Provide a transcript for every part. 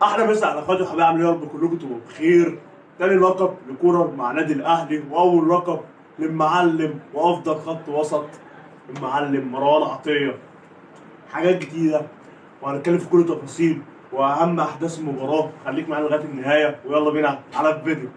احلى مسا على اخواتي وحبايبي، عاملين يا رب كلكم تبقوا بخير. تاني لقب لكولر مع نادي الاهلي، واول لقب للمعلم وافضل خط وسط المعلم مروان عطيه. حاجات جديدة وهنتكلم في كل التفاصيل واهم احداث المباراة، خليك معانا لغاية النهاية ويلا بينا على الفيديو.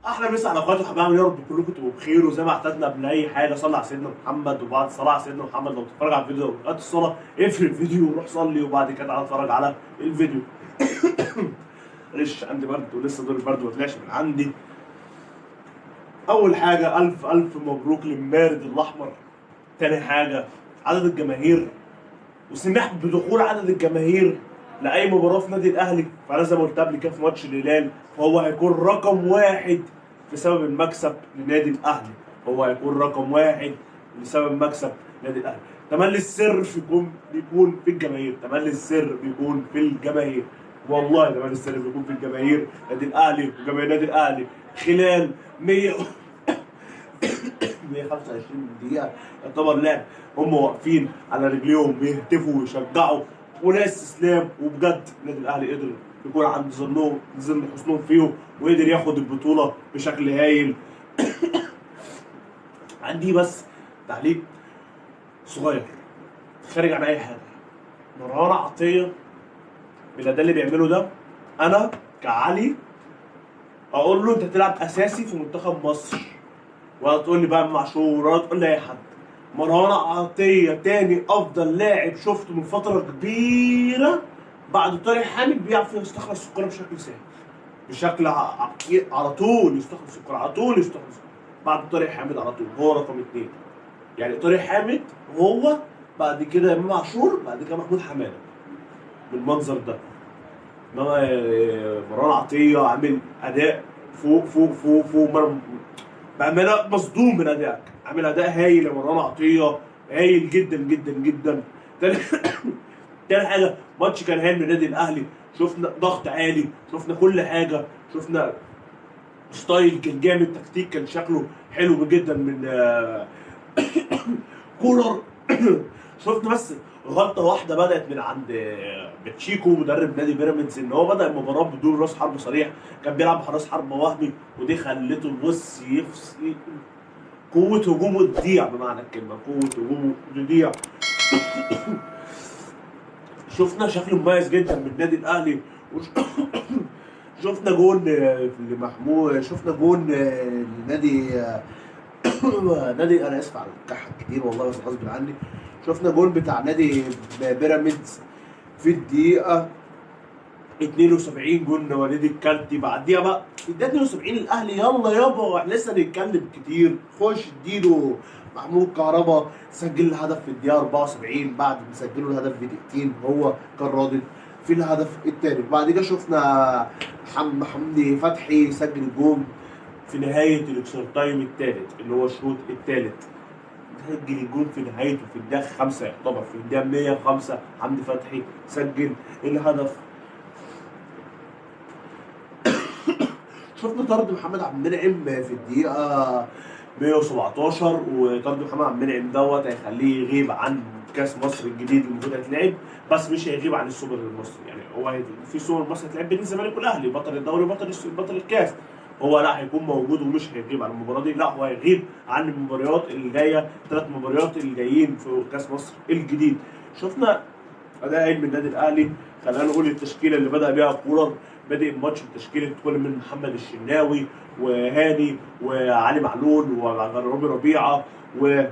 احلى مسا على اخواتي وحبايبي، يا رب كلكم تبقوا بخير. وزي ما اعتدنا قبل اي حاجة صلي على سيدنا محمد، وبعد الصلاة على سيدنا محمد لو بتتفرج على الفيديو وقت الصلاة اقفل الفيديو وروح صلي، وبعد كده تعالى اتفرج على الفيديو. معلش عندي برد ولسه دور البرد ما طلعش من عندي. اول حاجة الف الف مبروك للمارد الاحمر. تاني حاجة عدد الجماهير، وسمح بدخول عدد الجماهير لاي مباراة في نادي الاهلي، فانا زي ما قلت قبل كده في ماتش الهلال فهو هيكون رقم واحد بسبب المكسب لنادي الاهلي، هو هيكون رقم واحد لسبب مكسب نادي الاهلي. تملي السر بيكون في الجماهير، تملي السر بيكون في الجماهير، والله تملي السر بيكون في الجماهير. نادي الاهلي وجماهير نادي الاهلي خلال 125 دقيقة يعتبر لعب، هم واقفين على رجليهم بيهتفوا ويشجعوا ولا استسلام، وبجد النادي الاهلي قدر يكون عند ظنهم ظن حسنهم فيهم وقدر ياخد البطولة بشكل هايل. عندي بس تعليق صغير خارج عن اي حاجة، مروان عطيه بالاداء اللي بيعمله ده انا كعلي اقول له انت تلعب اساسي في منتخب مصر، ولا تقول لي بقى معشور ولا تقول لي اي حد. مروان عطيه تاني افضل لاعب شفته من فترة كبيرة بعد طارق حامد، بيعرف يستخلص الكورة بشكل سهل، بشكل على طول يستخلص الكورة، على طول يستخلص بعد طارق حامد على طول، هو رقم 2. يعني طارق حامد هو بعد كده امام عاشور، بعد كده محمود حمادة بالمنظر ده. انما مروان عطيه عامل اداء فوق فوق فوق فوق، بامانه مصدوم من ادائك، عامل اداء هايل يا مروان عطيه، هايل جدا جدا جدا. تاني حاجة ماتش كان هايل من النادي الاهلي، شفنا ضغط عالي، شفنا كل حاجة، شفنا style كان جامد، تكتيك كان شكله حلو جدا من كولر. شفنا بس غلطه واحدة بدات من عند باتشيكو مدرب نادي بيراميدز، ان هو بدا المباراة بدون راس حرب صريح، كان بيلعب حراس حرب وهمي، ودي خلته بص يفصل قوة هجومه تضيع، بمعنى الكلمة قوة هجومه تضيع. شفنا شكل مميز جدا من النادي الاهلي، شفنا جون لمحمود، شفنا جون لنادي نادي، انا اسف على الكحه كتير والله بس غصب عني. شفنا جون بتاع نادي بيراميدز في الدقيقة 72، جون وليد الكالتي. بعديها بقى في الدقيقة 72 الاهلي يلا يابا احنا لسه هنتكلم كتير، خش اديله محمود كهربا سجل الهدف في الدقيقة 74 بعد ما سجلوا الهدف بدقيقتين، هو كان راضي في الهدف الثاني. بعد كده شفنا حمدي فتحي سجل الجون في نهاية ال extra time الثالث اللي هو الشوط الثالث، سجل الجون في نهايته في الدقيقة 5، يعتبر في الدقيقة 105 حمدي فتحي سجل الهدف. شفنا طرد محمد عبد المنعم في الدقيقة 117، وطرد محمد عبد المنعم دوت هيخليه يغيب عن كاس مصر الجديد اللي المفروض هيتلعب، بس مش هيغيب عن السوبر المصري. يعني هو في سوبر مصري هيتلعب بين الزمالك والاهلي، بطل الدوري وبطل بطل الكاس، هو لا هيكون موجود ومش هيغيب عن المباراة دي، لا هو هيغيب عن المباريات اللي جاية، 3 مباريات اللي جايين في كاس مصر الجديد. شفنا اداء هايل من النادي الاهلي. خلينا نقول التشكيلة اللي بدا بيها كولر، بادئ الماتش بتشكيله كل من محمد الشناوي وهاني وعلي معلول ورامي ربيعة و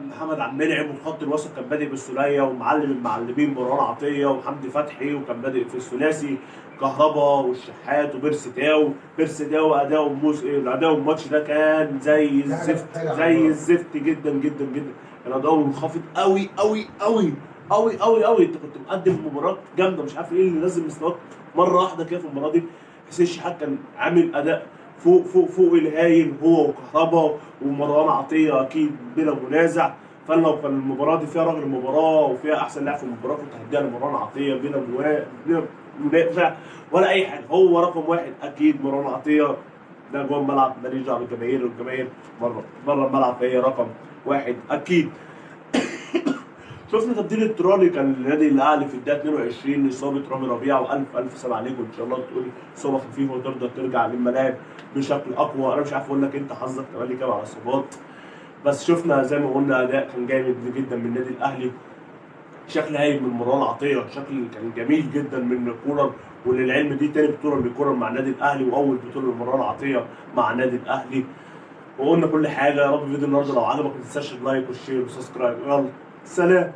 محمد عبد المنعم، وخط الوسط كان بادئ بالسوليه ومعلم المعلمين مروان عطيه وحمدي فتحي، وكان بادئ في الثلاثي كهربا والشحات وبيرسي تاو. بيرسي تاو اداؤه الماتش ده كان زي الزفت، زي الزفت جدا جدا جدا، كان اداؤه منخفض قوي قوي قوي قوي قوي قوي. انت كنت مقدم مباراة جامدة، مش عارف ايه اللي نزل مستواك مرة واحدة كده في المباراة دي. حسين الشحات كان عامل اداء فوق فوق فوق الهايل، هو وكهربا ومروان عطيه اكيد بلا منازع. فانا لو كان المباراة دي فيها راجل المباراة وفيها احسن لاعب في المباراة كنت هديها لمروان عطيه بلا مدافع ولا اي حاجة، هو رقم واحد اكيد مروان عطيه. ده جوه الملعب ماليش دعوه بالجماهير، والجماهير بره الملعب فهي رقم واحد اكيد. شفنا تبديل اضطراري كان للنادي الاهلي في الدقيقة 22 اصابه رامي ربيعة، والف الف سلام عليكم، ان شاء الله تقول اصابه خفيفة وتقدر ترجع للملاعب بشكل اقوى. انا مش عارف اقول لك انت حظك تملي كام على الاصابات، بس شفنا زي ما قلنا اداء كان جامد جدا من النادي الاهلي، شكل هايل من مروان عطيه، شكل كان جميل جدا من كولر. وللعلم دي تاني بطوله لكولر مع النادي الاهلي، واول بطوله لمروان عطيه مع النادي الاهلي. وقلنا كل حاجة. يا رب فيديو النهارده لو عجبك ما تنساش ال like وال share وال subscribe. يلا سلام.